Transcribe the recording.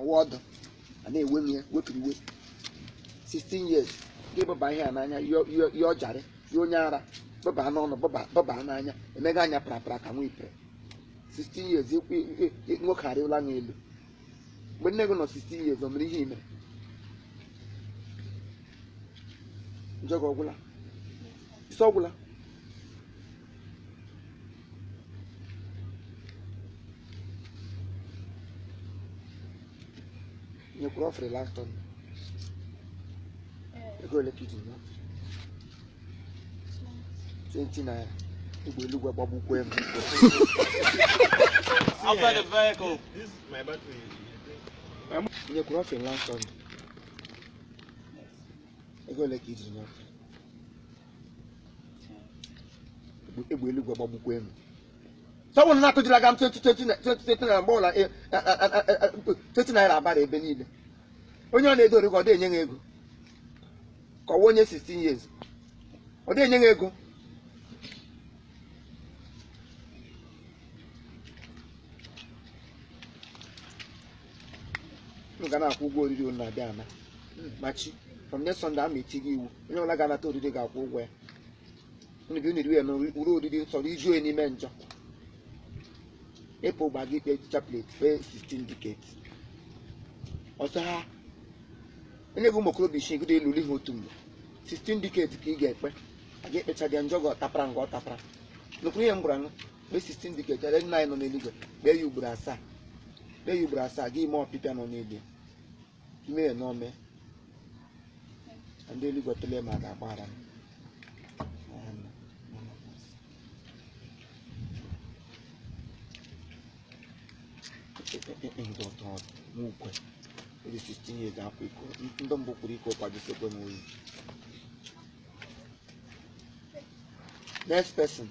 Ọwa ọdụ a na-ewe m ya wepụrụ iwe 16 years gị bụba ihe a n'anya yọọ jarị ya onye ara bụba n'ọnụ bụba n'anya emega anya prapra ka nwa ipere 16 years nwoke arịụla anya elu mgbe nne gị nọ 16 years o mere ihe i mere njọ gị ọgwụla isi ọgwụla nyekwuru ọfịrị last time ego ole ka iji nye 20 naira egbe eluigwe gbagbukwe m. Outside the vehicle. This my battery. Nyekwuru ọfịrị last time ego ole ka iji nye ọfịrị egbe eluigwe gbagbukwe m. Sọnwụ na-atụjila aga m 20 naira mgbe ọbụla 20 naira abara ebe niile onye ọ na-edo ori ka ọ dị enye ha ego ka ọwa onye 16 years ọ dị enye ha ego m ga na-akwụ ụgwọ oriri unu na-abịa ana machi from next Sunday ama eti gị iwu onye ọbụla ga-anata oriri ga-akwụ ụgwọ ya unu bi unu eri ya na uru oriri nsọ rijuo ya n'ime njọ ịpụ gba gị kpee chaplet kpee 16 decades ọsọ ha onye gị ụmụ okorobịa isii gụdo elu ihe otu mgbe 16 decades ka ị ga-ekpe a ga-ekpecha gị njọ gị ọtapara nga ọ tapara nụkwuru ihe m gwara nụ kpee 16 decades ere nna anyị nọ n'eluigwe kpee ya ugboro asaa kpee ya ugboro asaa gị ime ọpịpịa nọ n'elu ime ya n'ome na ndị eluigwe tụlee ma a ga-agbaghara m. Nwukwe edi 16 years akwa iko ndị mbụ kwuru iko kwadosikwe m oyi. Next person.